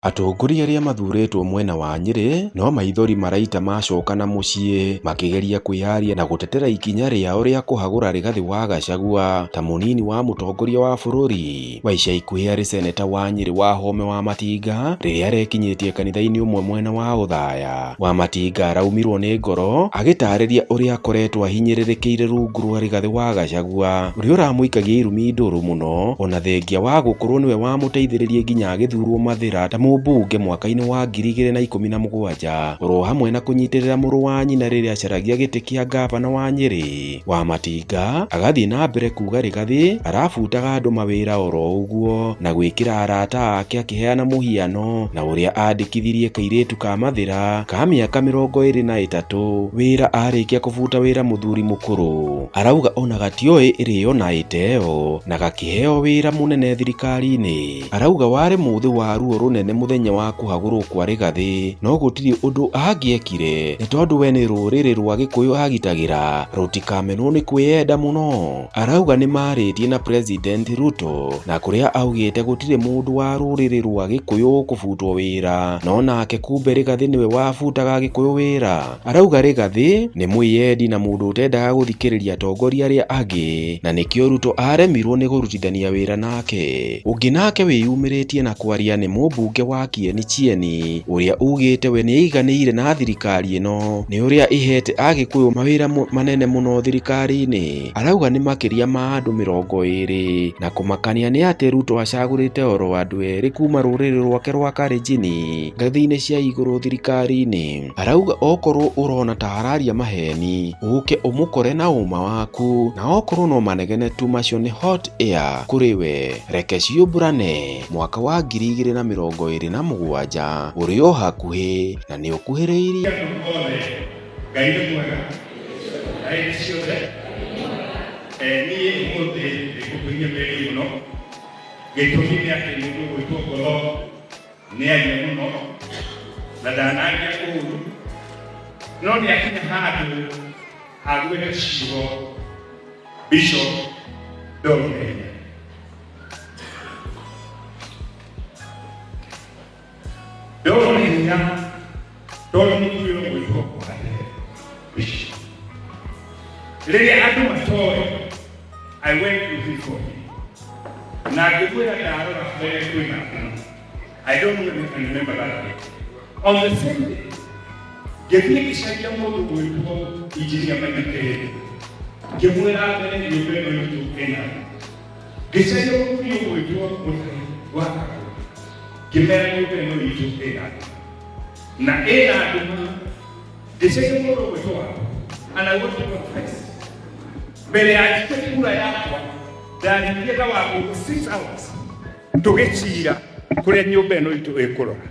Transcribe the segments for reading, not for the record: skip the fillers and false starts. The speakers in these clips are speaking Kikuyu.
Atongoria arĩa mathurĩtwo mwena wa Nyĩrĩ no maithori maraita macoka na mũciĩ makĩgeria kwĩyaria na gũtetera ikinya rĩao rĩa kũhagũra Rigathĩ wa Gachagua ta mũnini wa mũtongoria wa bũrũri. Wa ica ikuhĩ arĩ seneta wa Nyĩrĩ Wahome Wamatinga rĩrĩa arekinyĩtie kanitha-inĩ ũmwe mwena wa Othaya. Wamatinga araumirwo nĩ ngoro agĩtarĩria ũrĩa akoretwo ahinyĩrĩrĩkĩire rungu rwa Rigathĩ wa Gachagua ũrĩa ũramũikagia irumi ndũrũ mũno ona thengia wa gũkorwo nĩwe wamũteithĩrĩrie nginya agĩthurwo Mathĩra ta mũmbunge mwaka-inĩ wa 2017 oro hamwe na kũnyitĩrĩra mũrũ wa nyina rĩrĩa acaragia gĩtĩ kĩa ngavana wa Nyĩrĩ. Wamatinga agathiĩ na mbere kuga Rigathĩ arabutaga andũ mawĩra oro ũguo na gwĩkĩra arata ake akĩheana mũhiano na ũrĩa andĩkithirie kairĩtu ka Mathĩra ka mĩaka 23 wĩra arĩkia kũbuta wĩra mũthuri mũkũrũ. Arauga ona gatioĩ ĩrĩo na ĩteo na gakĩheo wĩra mũnene thirikari-inĩ. Arauga warĩ mũthĩ wa ruo rũnene mũthenya wa kũhagũrwo kwa Rigathĩ no gũtirĩ ũndũ angĩekire nĩ tondũ we nĩ rũrĩrĩ rwa Gĩkũyũ agitagĩra rũtikamenwo nĩ kwĩyenda mũno. Arauga nĩ marĩtie na President Ruto na kũrĩa augĩte gũtirĩ mũndũ wa rũrĩrĩ rwa Gĩkũyũ ũkũbutwo wĩra no nake kumbe Rigathĩ nĩwe wabutaga Agĩkũyũ wĩra. Arauga Rigathĩ nĩ mwĩyendi na mũndũ ũtendaga gũthikĩrĩria atongoria arĩa angĩ na nĩkĩo Ruto aremirwo nĩ kũrutithania wĩra nake. Ũngĩ nake wĩyumĩrĩtie na kwaria nĩ mũmbunge wa Kieni Chieni ũrĩa ugĩte we nĩaiganĩire na thirikari ĩno nĩ ũrĩa ĩhete Agĩkũyũ mawĩra manene mũno thirikari-inĩ. Arauga nĩ makĩria ma andũ 20 na kũmakania nĩ atĩ Ruto acagũrĩte oro andũ erĩ kuma rũrĩrĩ rwake rwa Kalenjin ngathĩ-inĩ cia igũrũ thirikari-inĩ. Arauga okorwo ũrona ta araria maheni ũke ũmũkore na ũma waku na okorwo no manegene tu macio nĩ hot air kũrĩ we reke ciũmbũrane mwaka wa 2027 ũrĩ o hakuhĩ na nĩ ũkuhĩrĩirie. Andũ othe Ngai nĩ mwega na hĩndĩ ciothe. Niĩ ũmũthĩ ndĩkũkuhia mĩario mũno, gĩtũmi nĩ atĩ mũndũ ũgwĩtwo Ngotho nĩ aria mũno na ndanaria ũru, no nĩ akinya handũ agwĩte ciugo Bishop ndorire hinya. Ndorire hinya tondũ mũthuri ũgwĩtwo Kwarĩre Bishop. Rĩrĩa andũ matoĩ, I went looking for him. Na ngĩmwĩra ndarora mbere kwĩna nduma. I don't know if you can remember that day. On the same day, ngĩthiĩ ngĩcaria mũndũ gwĩtwo injinia Maina Kĩrĩndĩ. Ngĩmwĩra mbere nyũmba ĩno itũ ĩna. Ngĩcaria mũthuri ũgwĩtwo Mũtai wa Kagũrũ. Ngĩmera nyũmba ĩno itũ ĩna. Na ĩna nduma. Ngĩcaria mũndũ ũgwĩtwo Wambũ. And I want to confess. Mbere ya njike kura yakwa, ndaririe na Wambũ 6 hours. Tũgĩcira kũrĩa nyũmba ĩno itũ ĩkũrora.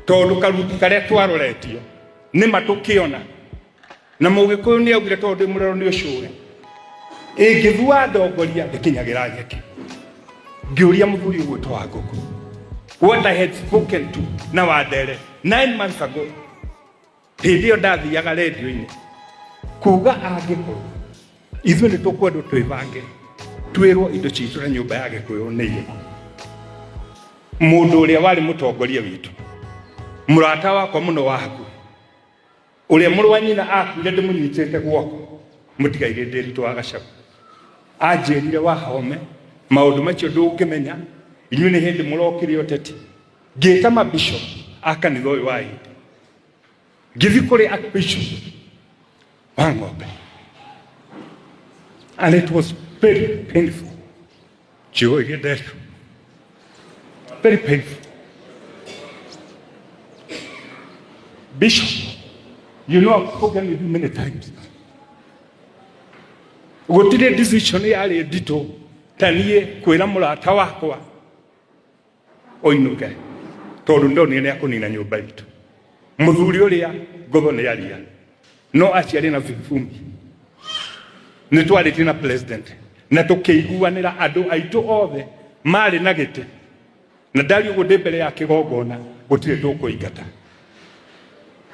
Tondũ karuti karĩa twaroretio nĩ ma tũkĩona. Na mũgĩkũyũ nĩ augire tondũ ndĩ mũrero nĩ ũcũre. Ĩngĩthua ndongoria ndĩkinyagĩra nyeki. Ngĩũria mũthuri ũgwĩtwo wa ngũkũ. What I had spoken to na Wandere 9 months ago. Hĩndĩ ĩyo ndathiaga redio-inĩ kuga angĩkorwo ithuĩ nĩ tũkwendwo twĩbange twĩrwo indo citũ na nyũmba ya Gĩkũyũ nĩ irĩkũ. Mũndũ ũrĩa warĩ mũtongoria witũ, mũrata wakwa mũno wa hakuhĩ, ũrĩa mũrũ wa nyina akuire ndĩmũnyitĩte guoko, mũtigairĩ Ndĩritũ wa Gachagua, anjĩrire Wahome, maũndũ macio ndũngĩmenya, inyuĩ nĩ hĩndĩ mũrokire ũteti. Ngĩta mabishop a kanitha ũyũ wa Indi, ngĩthiĩ kũrĩ archbishop wa Ng'ombe, and it was very painful. Ciugo iria nderirwo, very painful. Bishop, you know I've spoken with you many times. Gũtirĩ decision yarĩ nditũ ta niĩ kwĩra mũrata wakwa oinũke, tondũ ndonire nĩ akũnina nyũmba itũ. Mũthuri ũrĩa Ngotho nĩ aria, no aciarĩ na bibumi. Nĩ twarĩtie na president na tũkĩiguanĩra andũ aitũ othe marĩ na gĩtĩ, na ndaria ũguo ndĩ mbere ya kĩgongona, gũtirĩ tũkũingata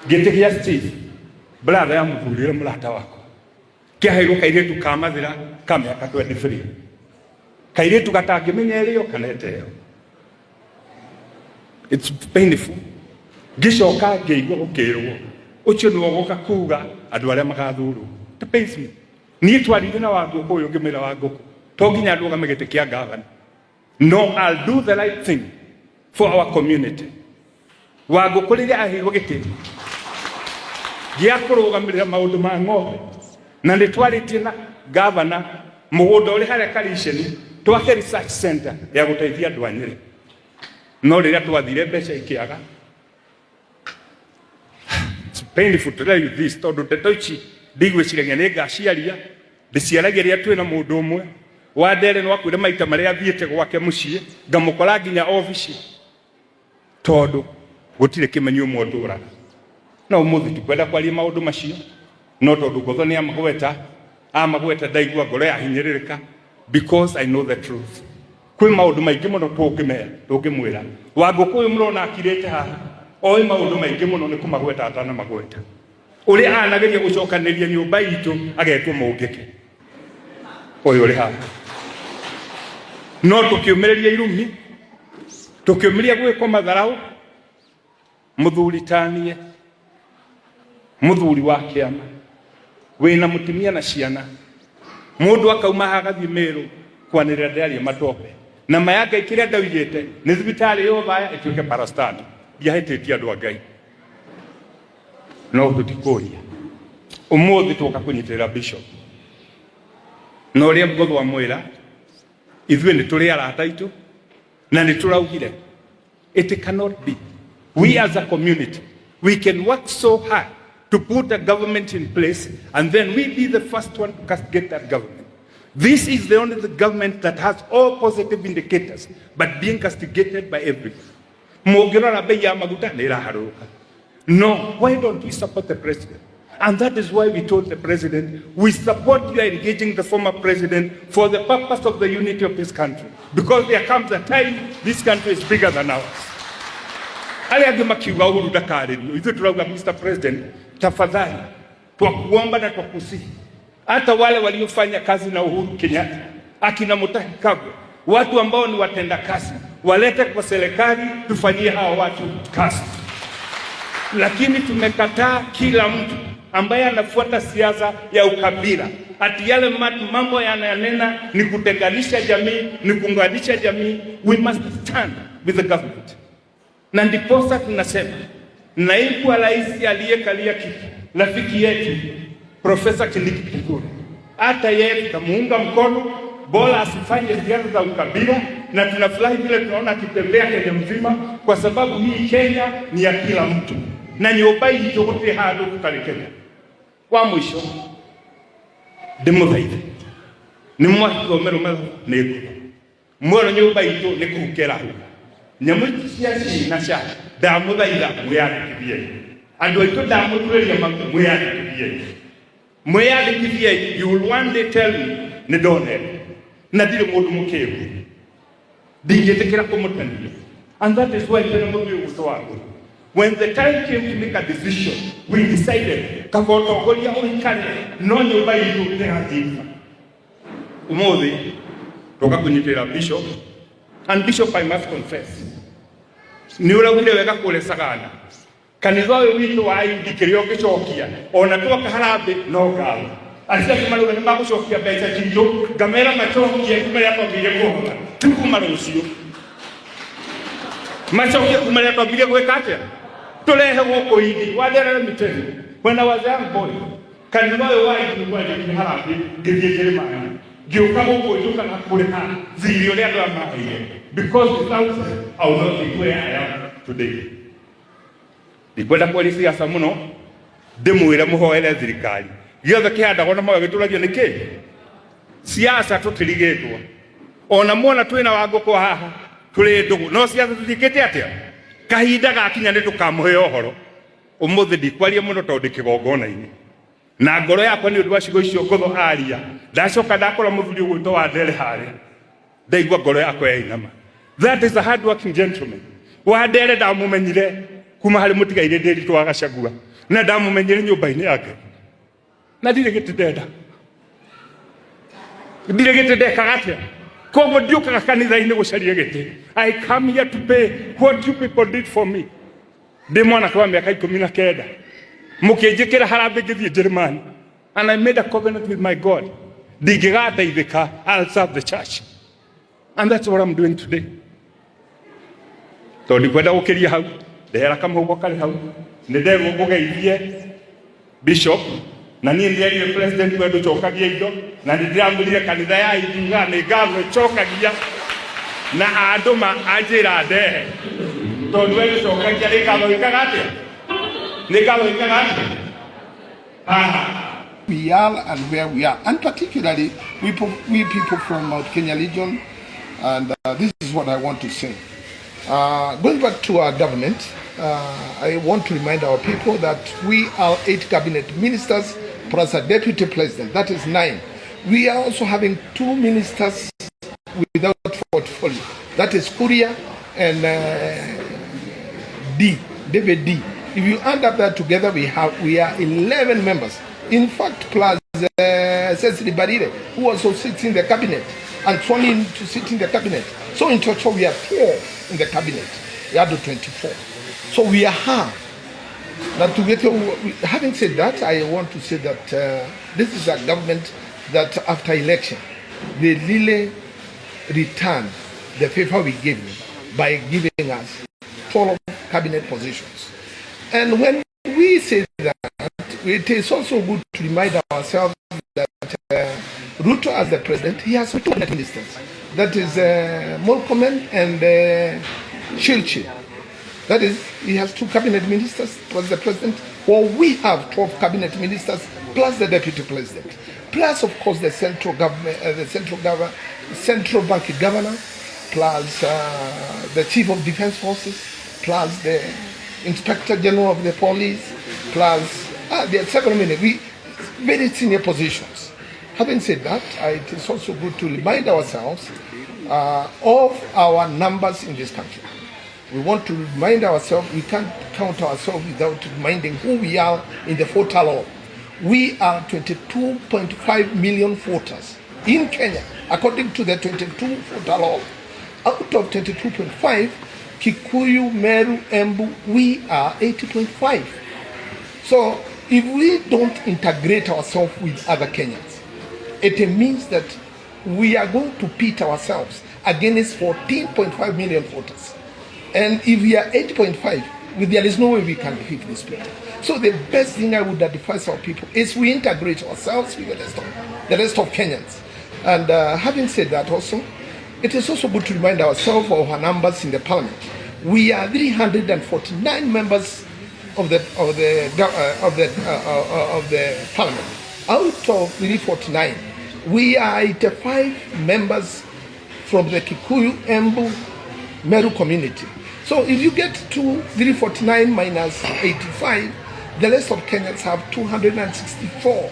gĩtĩ gĩa Steve, brother ya mũthuri ũrĩa mũrata wakwa, kĩaheirwo kairĩtu ka Mathĩra ka mĩaka 23, kairĩtu gatangĩmenya ĩrĩo kana ĩteo. It's painful. Ngĩcoka ngĩigua gũkĩrwo ũcio nĩwe ũgoka kuga andũ arĩa magathurwo. It pains me. Niĩ twarire na Wangũkũ ũyũ, ngĩmwĩra, "Wangũkũ, to nginya ndũgame gĩtĩ kĩa gavana, no I'll do the right thing for our community." Wangũkũ rĩrĩa aheirwo gĩtĩ gĩa kũrũgamĩrĩra maũndũ ma ng'ombe, na nĩ twarĩtie na gavana mũgũnda ũrĩ harĩa Kariceni twake research center ya gũteithia andũ a Nyĩrĩ, no rĩrĩa twathire mbeca ikĩaga. It's painful to tell you this, tondũ ndeto ici ndigwĩciragia nĩ ngaciaria, ndĩciaragia rĩrĩa twĩna mũndũ ũmwe wa ndere. No akwĩre maita marĩa athiĩte gwake mũciĩ, ngamũkora nginya obici, tondũ gũtirĩ kĩmenyi ũmwe ũtũraga. No ũmũthĩ tikwenda kwaria maũndũ macio, no tondũ ngotho nĩ amagweta amagweta, ndaigua ngoro yahinyĩrĩrĩka because I know the truth. Kwĩ maũndũ maingĩ mũno tũngĩmera tũngĩmwĩra Wangũkũ ũyũ mũrona akirĩte haha oĩ maũndũ maingĩ mũno, nĩ kũmagweta atanamagweta, ũrĩa anageria gũcokanĩria nyũmba itũ agetwo mũngĩke ũyũ ũrĩ haha. No tũkĩũmĩrĩria irumi, tũkĩũmĩrĩria gwĩkwo matharau. Mũthuri tanie, mũthuri wa kĩama wĩna mũtumia na ciana, mũndũ akauma haha agathiĩ Mĩrũ kwanĩrĩra ndĩraria matope na maya. Ngai, kĩrĩa ndaugĩte nĩ thibitarĩ Othaya ĩtuĩke parastatal, ndiahĩtĩtie andũ a Ngai, no tũtikũria. Ũmũthĩ twoka kũnyitĩrĩra bishop na ũrĩa ngotho amwĩra, ithuĩ nĩ tũrĩ arata aitũ na nĩ tũraugire it cannot be. We as a community, we can work so hard to put a government in place and then we be the first one to castigate that government. This is the only the government that has all positive indicators, but being castigated by everybody. Mũngĩrora bei ya maguta nĩ ĩraharũrũka. No, why don't we support the president? And that is why we told the president, we support you engaging the former president for the purpose of the unity of this country. Because there comes a time this country is bigger than ours. Arĩa angĩ makiuga Uhuru ndakarĩrio, ithuĩ turauga, "Mr. President, tafadhali twakuomba na twakusihi, hata wale waliofanya kazi na Uhuru Kenyatta, akina Mutahi Kagwe, watu ambao ni watenda kazi, walete kwa serikali tufanyie hawa watu kazi." Lakini tumekataa kila mtu ambaye anafuata siasa ya ukabila, ati yale mambo yananena ni kutenganisha jamii, ni kuunganisha jamii. We must stand with the government, na ndiposa tunasema naibu wa rais aliyekalia kiti, rafiki yetu Profesa Kindiki Kithure, hata yeye tutamuunga mkono, bora asifanye siasa za ukabila, na tunafurahi vile tunaona akitembea Kenya mzima, kwa sababu hii Kenya ni ya kila mtu na nyũmba itũ gũtirĩ handũ tũtarĩ Kenya. Wa mũico ndĩmũthaithe, nĩ mwathomerwo nĩ ngũkũ mwero nyũmba itũ nĩ kũhukĩra huka nyamũ ici cia ci na ca. Ndamũthaitha mwĩyandĩkithiei, andũ aitũ, ndamũturĩria magu, mwĩyandĩkithiei, mwĩyandĩkithiei. You will one day tell me nĩ ndonete na ndirĩ mũndũ mũkĩgu, ndingĩtĩkĩra kũmũtania. And that is why twĩna mũthuri ũgwĩtwo Wangũrũ. When the time came to make a decision, we decided kaba ũtongoria ũikare, no nyũmba itũ ndĩgathiĩ. Ũmũthĩ tũka kũnyitĩrĩra bishop. And bishop, I must confess, nĩ ũraugire wega kũrĩa Sagana, kanitha ũyũ witũ wa Ayundi, kĩrĩa ũngĩcokia ona twaka harambĩ no ngatho. Acio angĩ marauga nĩ magũcokia mbeca citũ, ngamera macokie kuma rĩrĩa twambĩrĩirie kũhota, ti kuma rũciũ, macokie kuma rĩrĩa twambĩrĩirie gwĩka atĩa, tũrehe gũkũ indi. Wandere, let me tell you, when I was a young boy, kanitha ũyũ wa Ayundi nĩguo wanjĩkire harambĩ, ngĩthiĩ Njĩrĩmani, ngĩũka gũkũ njũkaga kũrĩha thirĩ ũrĩa andũ aya maheire, because without them I will not be where I am today. Ndikwenda kwaria siasa mũno, ndĩmwĩre mũhoere thirikari. Gĩothe kĩhandagwo na mawe gĩtũragio nĩ kĩ siasa. Tũtirigĩtwo ona muona twĩna Wangũkũ haha, tũrĩ ndũgũ, no siasa tũtiĩkĩte atĩa. Kahinda gakinya nĩ tũkamũhe ũhoro. Ũmũthĩ ndikwaria mũno tondũ ndĩ kĩgongona-inĩ na ngoro yakwa nĩ ũndũ wa ciugo icio ngotho aria. Ndacoka ndakora mũthuri ũgwĩtwo wa Ndere harĩa, ndaigua ngoro yakwa yainama. That is a hard working gentleman. Wa Ndere ndamũmenyire kuma harĩ mũtigairĩ Ndĩritũ wa Gacagua, na ndamũmenyire nyũmba-inĩ yake, na ndirĩ gĩtĩ ndenda, ndirĩ gĩtĩ ndekaga atĩa. Koguo ndiũkaga kanitha-inĩ gũcaria gĩtĩ. I come here to pay what you people did for me. Ndĩ mwanake wa mĩaka 19, mũkĩnjĩkĩra harambĩ ngĩthiĩ Njĩrĩmani, and I made a covenant with my God, ndingĩgateithĩka, I'll serve the church, and that's what I'm doing today. Tondũ ndikwenda gũkĩria hau, ndehera kamũhuko karĩ hau, nĩ nderwo ngũgeithie bishop, na niĩ ndĩerire president, we ndũcokagia indo, na nĩ ndĩramwĩrire kanitha ya ithuga nĩ ngatho ĩcokagia, na andũma anjĩra ndehe, tondũ we ndũcokagia. Nĩ ngatho ĩkaga atĩa? Nĩ ngatho ĩkaga atĩa haha? We are and where we are, and particularly we people from Mount Kenya region. And this is what I want to say. Going back to our government, I want to remind our people that we are eight cabinet ministers plus a deputy president, that is nine. We are also having two ministers without portfolio, that is Kuria and D, David D. If you add up that together, we are 11 members. In fact, plus Cecily Mbarire, who also sits in the cabinet, and sworn in to sit in the cabinet. So in total, we are 12 in the cabinet. We are 24. So we are half. Now, to get having said that, I want to say that this is a government that after election, they really returned the favor we gave them by giving us 12 cabinet positions. And when we say that, it is also good to remind ourselves that Ruto as the president, he has two cabinet ministers. That is Murkomen and Chirchir. That is, he has two cabinet ministers plus the president. Well, we have 12 cabinet ministers plus the deputy president, plus of course the central government, the central bank governor, plus the chief of defense forces, plus the inspector general of the police, plus there are several many, very senior positions. Having said that, it is also good to remind ourselves of our numbers in this country. We want to remind ourselves, we can't count ourselves without reminding who we are in the voter roll. We are 22.5 million voters in Kenya, according to the 22 voter roll. Out of 22.5, Kikuyu, Meru, Embu, we are 80.5. So if we don't integrate ourselves with other Kenyans, it means that we are going to pit ourselves against 14.5 million voters. And if we are 8.5, there is no way we can defeat these people. So the best thing I would advise our people is we integrate ourselves with the rest of Kenyans. And having said that also, it is also good to remind ourselves of our numbers in the parliament. We are 349 members of the parliament. Out of 349, we are 85 members from the Kikuyu, Embu, Meru community. So if you get to 349 minus 85, the rest of Kenyans have 264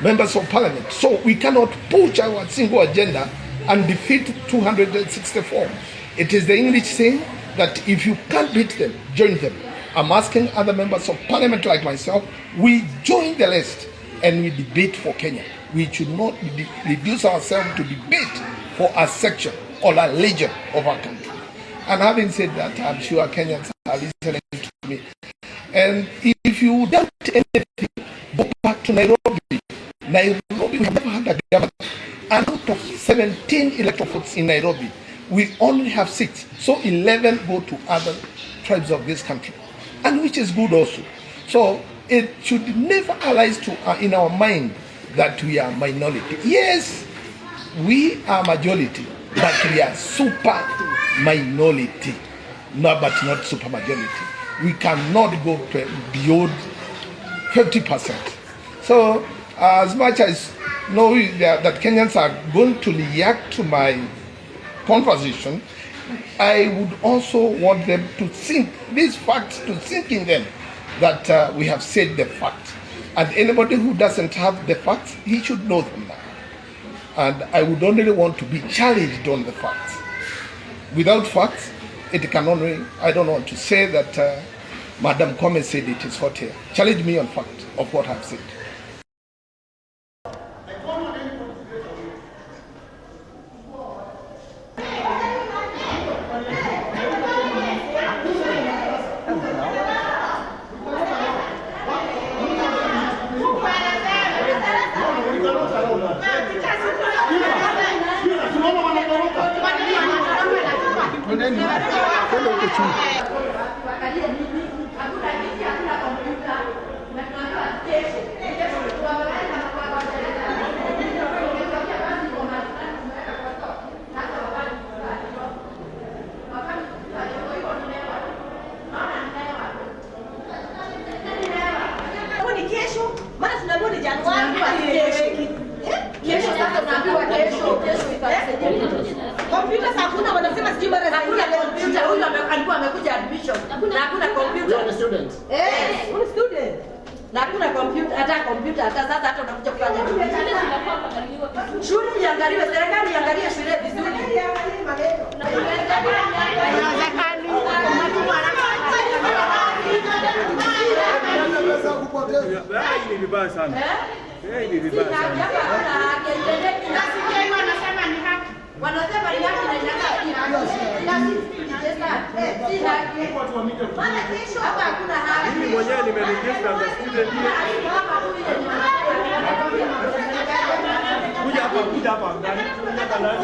members of parliament. So we cannot push our single agenda and defeat 264. It is the English saying that if you can't beat them, join them. I'm asking other members of parliament like myself, we join the list and we debate for Kenya. We should not reduce ourselves to debate for a section or a region of our country. And having said that, I'm sure Kenyans are listening to me. And if you doubt anything, go back to Nairobi. Nairobi, we have never had a governor. And out of 17 electoral votes in Nairobi, we only have six. So 11 go to other tribes of this country, and which is good also. So it should never arise to in our mind that we are minority. Yes, we are majority, but we are super minority, no, but not super majority. We cannot go beyond 50%. So, as much as know that Kenyans are going to react to my conversation, I would also want them to think these facts, to think in them that we have said the facts. And anybody who doesn't have the facts, he should know them now. And I would only want to be challenged on the facts. Without facts, it can only, I don't want to say that Madam Koome said it is hot here. Challenge me on fact of what I've said. I don't want anybody to get away. chini. Ni kesho, maana tunaambiwa ni Januari, kesho. Kesho sasa tunaambiwa kesho, kesho itatusaidia. Kompyuta hakuna, wanasema sijui mara hakuna kompyuta. Huyu alikuwa amekuja admission na hakuna kompyuta. Eh, huyu student. Na hakuna kompyuta, hata kompyuta hata sasa hata unakuja kufanya nini? Shule iangaliwe, serikali iangalie shule vizuri. Hii ni vibaya sana. Hii ni vibaya sana. Wanasema ni haki na inakaa si haki. Maana kesho hapa hakuna haki. Mimi mwenyewe nimeregister as a student here. Kuja hapa, kuja hapa ndani. Kuja hapa ndani.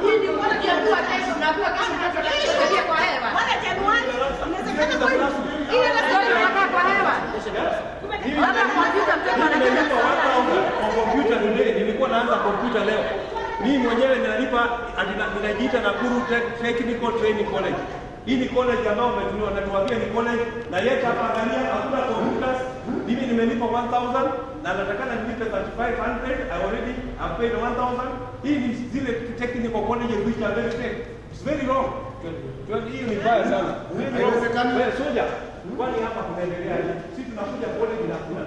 Hii ni kuambiwa kesho, unaambiwa kesho mtoto atakuja kwa hewa. Maana Januari inawezekana kweli. Ile lazima unakaa kwa hewa. Hapa kompyuta mtoto anakuja Nimelipa 1000 kwa computer today. Nilikuwa naanza computer leo. Mimi mwenyewe ninalipa, ninajiita Nakuru Technical Training College. Hii ni college ambayo umetumiwa na tuambia ni college na yet hapa angalia hakuna computers. Mimi nimelipa 1000 na natakana nilipe 3500. I already have paid 1000. Hii ni zile technical colleges which are very fake. It's very wrong. Hii ni mbaya sana. Very wrong. Wewe soja, kwani hapa kunaendelea aje? Sisi tunakuja college na kuna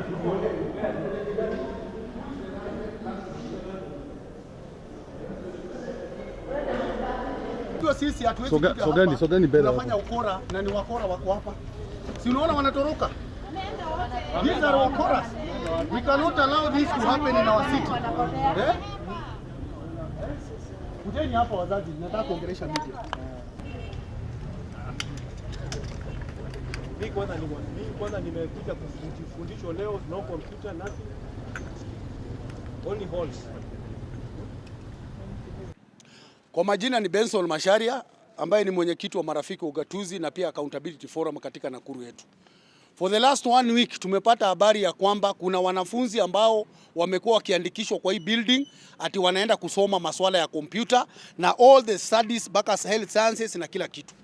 Sisi hatuwezi kuja hapa. Sogeni mbele hapo. Tunafanya ukora na ni wakora wako hapa. Si unaona wanatoroka? These are wakoras. We cannot allow this to happen in our city. Eh? Kujeni hapa wazazi, nataka kuongelesha media. Mimi kwanza nimekuja kufundishwa leo, no computer, nothing. Only halls. Kwa majina ni Benson Masharia ambaye ni mwenyekiti wa marafiki wa ugatuzi na pia Accountability Forum katika Nakuru yetu. For the last one week tumepata habari ya kwamba kuna wanafunzi ambao wamekuwa wakiandikishwa kwa hii building ati wanaenda kusoma masuala ya kompyuta na all the studies mpaka health sciences na kila kitu.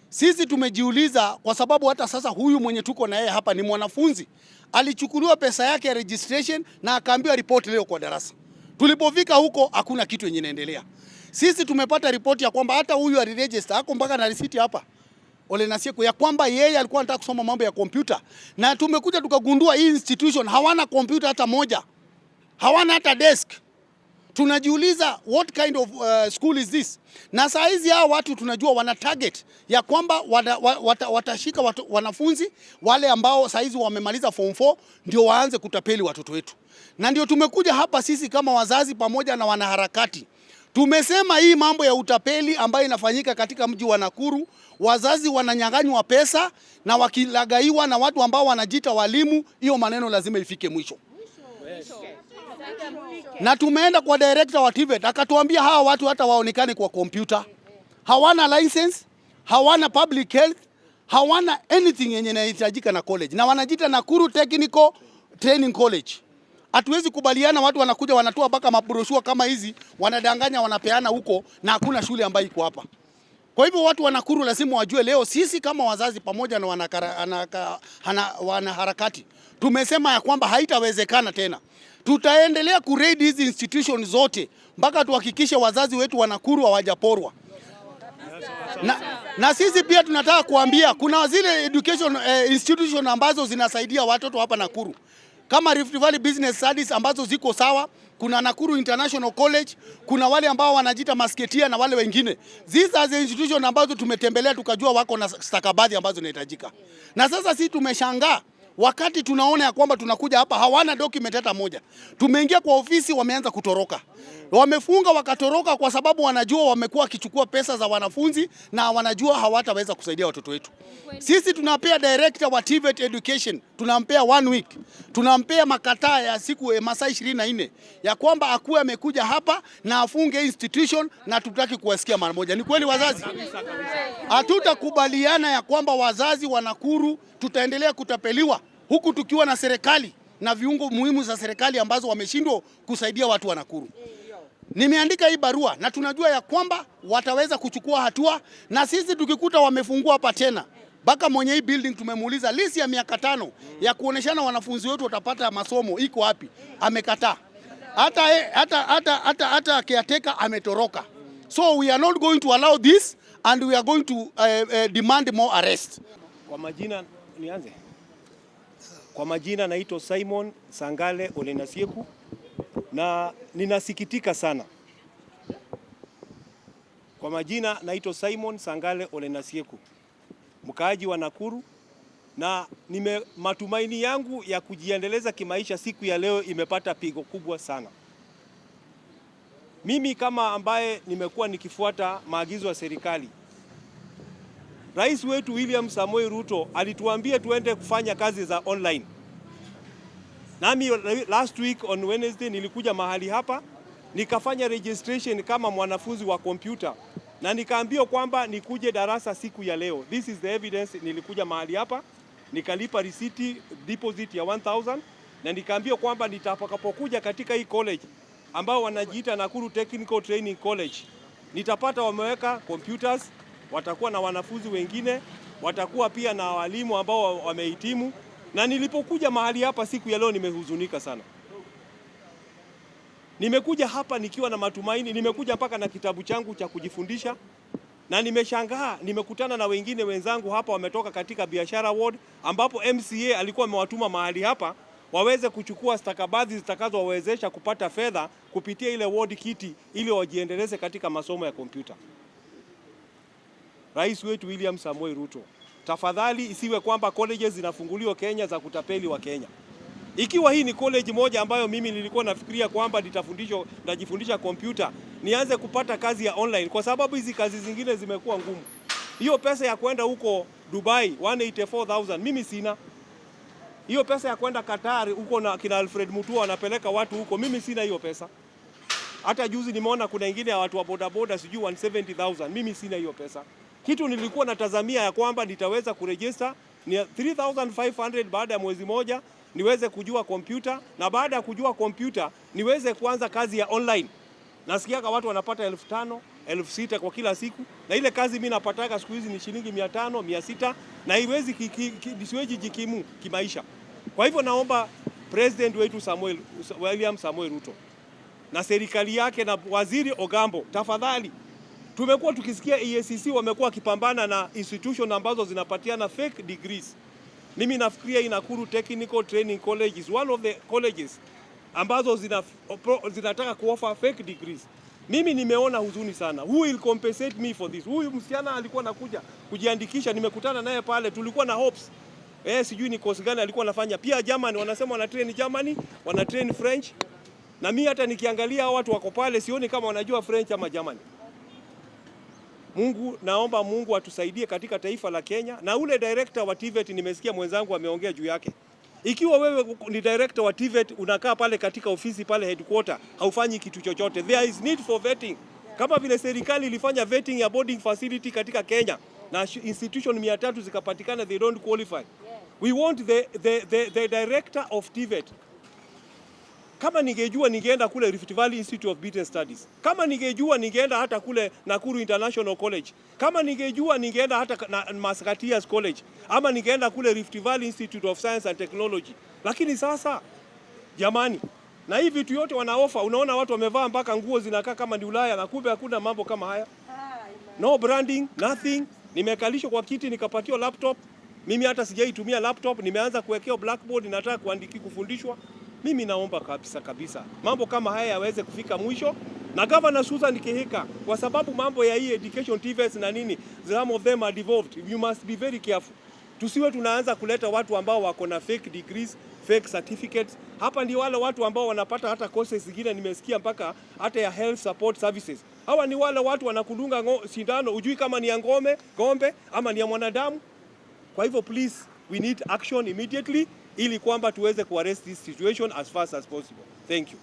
Sisi tumejiuliza kwa sababu hata sasa huyu mwenye tuko na yeye hapa ni mwanafunzi. Alichukuliwa pesa yake ya registration na akaambiwa report leo kwa darasa. Tulipofika huko hakuna kitu yenye inaendelea. Sisi tumepata ripoti ya kwamba hata huyu aliregister ako mpaka na receipt hapa. Ole Nasieku ya kwamba yeye alikuwa anataka kusoma mambo ya kompyuta, na tumekuja tukagundua hii institution hawana kompyuta hata moja, hawana hata desk. Tunajiuliza what kind of school is this? Na saa hizi hao watu tunajua wana target ya kwamba watashika wanafunzi wale ambao saa hizi wamemaliza form 4 ndio waanze kutapeli watoto wetu. Na ndio tumekuja hapa sisi kama wazazi pamoja na wanaharakati. Tumesema hii mambo ya utapeli ambayo inafanyika katika mji wa Nakuru, wazazi wananyang'anywa pesa na wakilagaiwa na watu ambao wanajiita walimu, hiyo maneno lazima ifike mwisho. Na tumeenda kwa director wa TVET akatuambia hawa watu hata waonekane kwa kompyuta, hawana license, hawana public health, hawana anything yenye inahitajika na college, na wanajiita Nakuru Technical Training College. Hatuwezi kubaliana watu wanakuja wanatoa mpaka mabroshua kama hizi, wanadanganya, wanapeana huko na hakuna shule ambayo iko hapa. Kwa hivyo watu wa Nakuru lazima wajue leo sisi kama wazazi pamoja na wanaharakati tumesema ya kwamba haitawezekana tena. Tutaendelea kuraid hizi institution zote mpaka tuhakikishe wazazi wetu wa Nakuru hawajaporwa. Na sisi pia tunataka kuambia kuna zile education institution ambazo zinasaidia watoto hapa Nakuru kama Rift Valley Business Studies ambazo ziko sawa, kuna Nakuru International College, kuna wale ambao wanajiita masketia na wale wengine. These are the institution ambazo tumetembelea tukajua wako na stakabadhi ambazo zinahitajika. Na sasa sisi tumeshangaa Wakati tunaona ya kwamba tunakuja hapa hawana document hata moja. Tumeingia kwa ofisi wameanza kutoroka. Wamefunga wakatoroka kwa sababu wanajua wamekuwa wakichukua pesa za wanafunzi na wanajua hawataweza kusaidia watoto wetu. Sisi tunapea director wa TVET Education, tunampea one week. Tunampea makataa ya siku masaa 24 ya kwamba akuwe amekuja hapa na afunge institution na tutaki kuwasikia mara moja. Ni kweli wazazi? Hatutakubaliana ya kwamba wazazi wa Nakuru tutaendelea kutapeliwa huku tukiwa na serikali na viungo muhimu za serikali ambazo wameshindwa kusaidia watu wa Nakuru. Nimeandika hii barua na tunajua ya kwamba wataweza kuchukua hatua, na sisi tukikuta wamefungua hapa tena mpaka mwenye hii building tumemuuliza list ya miaka 5 ya kuoneshana wanafunzi wetu watapata masomo iko wapi, amekataa. Hata caretaker ametoroka. So we are not going to allow this and we are going to demand more arrest. Kwa majina nianze. Kwa majina naitwa Simon Sangale Olenasieku na ninasikitika sana. Kwa majina naitwa Simon Sangale Olenasieku, mkaaji wa Nakuru, na matumaini yangu ya kujiendeleza kimaisha siku ya leo imepata pigo kubwa sana. Mimi kama ambaye nimekuwa nikifuata maagizo ya serikali, Rais wetu William Samoei Ruto alituambia tuende kufanya kazi za online. Nami last week on Wednesday nilikuja mahali hapa nikafanya registration kama mwanafunzi wa kompyuta na nikaambiwa kwamba nikuje darasa siku ya leo. This is the evidence. Nilikuja mahali hapa nikalipa receipt deposit ya 1000 na nikaambiwa kwamba nitakapokuja katika hii college ambao wanajiita Nakuru Technical Training College nitapata wameweka computers, watakuwa na wanafunzi wengine, watakuwa pia na walimu ambao wamehitimu. Na nilipokuja mahali hapa siku ya leo nimehuzunika sana. Nimekuja hapa nikiwa na matumaini, nimekuja mpaka na kitabu changu cha kujifundisha, na nimeshangaa, nimekutana na wengine wenzangu hapa wametoka katika biashara ward, ambapo MCA alikuwa amewatuma mahali hapa waweze kuchukua stakabadhi zitakazowawezesha kupata fedha kupitia ile ward kiti ili wajiendeleze katika masomo ya kompyuta. Rais wetu William Samoei Ruto, tafadhali isiwe kwamba colleges zinafunguliwa Kenya za kutapeli wa Kenya. Ikiwa hii ni college moja ambayo mimi nilikuwa nafikiria kwamba nitafundishwa, nitajifundisha kompyuta, nianze kupata kazi ya online, kwa sababu hizi kazi zingine zimekuwa ngumu. Hiyo pesa ya kwenda huko Dubai 184,000 mimi sina. Hiyo pesa ya kwenda Qatar huko na kina Alfred Mutua wanapeleka watu huko, mimi sina hiyo pesa. Hata juzi nimeona kuna ingine ya watu wa bodaboda sijui 170,000, mimi sina hiyo pesa. Kitu nilikuwa natazamia ya kwamba nitaweza kuregister ni 3500 baada ya mwezi moja niweze kujua kompyuta, na baada ya kujua kompyuta niweze kuanza kazi ya online. Nasikiaga watu wanapata 5,000, 6,000 kwa kila siku, na ile kazi mimi napataka siku hizi ni shilingi 500, 600, na iwezi siwezi jikimu kimaisha. Kwa hivyo naomba President wetu William Samoei Ruto na serikali yake na Waziri Ogambo, tafadhali. Tumekuwa tukisikia EACC wamekuwa wakipambana na institution ambazo zinapatiana fake degrees. Mimi nafikiria Nakuru Technical Training College is one of the colleges ambazo zinataka kuoffer fake degrees. Mimi nimeona huzuni sana. Who will compensate me for this? Huyu msichana alikuwa anakuja kujiandikisha, nimekutana naye pale, tulikuwa na hopes. Sijui ni course gani alikuwa anafanya. Pia Germany, wanasema wana train Germany, wana train French. Na mimi hata nikiangalia hao watu wako pale sioni kama wanajua French ama Germany. Mungu, naomba Mungu atusaidie katika taifa la Kenya. Na ule director wa TVET nimesikia mwenzangu ameongea juu yake. Ikiwa wewe ni director wa TVET unakaa pale katika ofisi pale headquarter, haufanyi kitu chochote. There is need for vetting. Kama vile serikali ilifanya vetting ya boarding facility katika Kenya na institution 300 zikapatikana, they don't qualify. We want the director of TVET. Kama ningejua ningeenda kule Rift Valley Institute of Business Studies. Kama ningejua ningeenda hata kule Nakuru International College. Kama ningejua ningeenda hata Musketeers College. Ama ningeenda kule Rift Valley Institute of Science and Technology. Lakini sasa jamani, na hii vitu yote wanaofa, unaona watu wamevaa mpaka nguo zinakaa kama ni Ulaya na kumbe hakuna mambo kama haya. No branding, nothing. Nimekalishwa kwa kiti nikapatiwa laptop. Mimi hata sijaitumia laptop, nimeanza kuwekewa blackboard, nataka kuandiki kufundishwa. Mimi naomba kabisa kabisa mambo kama haya yaweze kufika mwisho, na Governor Susan Kihika, kwa sababu mambo ya hii education TVETs na nini, some of them are devolved. You must be very careful. Tusiwe tunaanza kuleta watu ambao wako na fake degrees, fake certificates. Hapa ndio wale watu ambao wanapata hata courses zingine nimesikia mpaka hata ya health support services. Hawa ni wale watu wanakudunga sindano, ujui kama ni ya ng'ombe ama ni ya mwanadamu. Kwa hivyo please, we need action immediately ili kwamba tuweze kuarrest this situation as fast as possible. Thank you.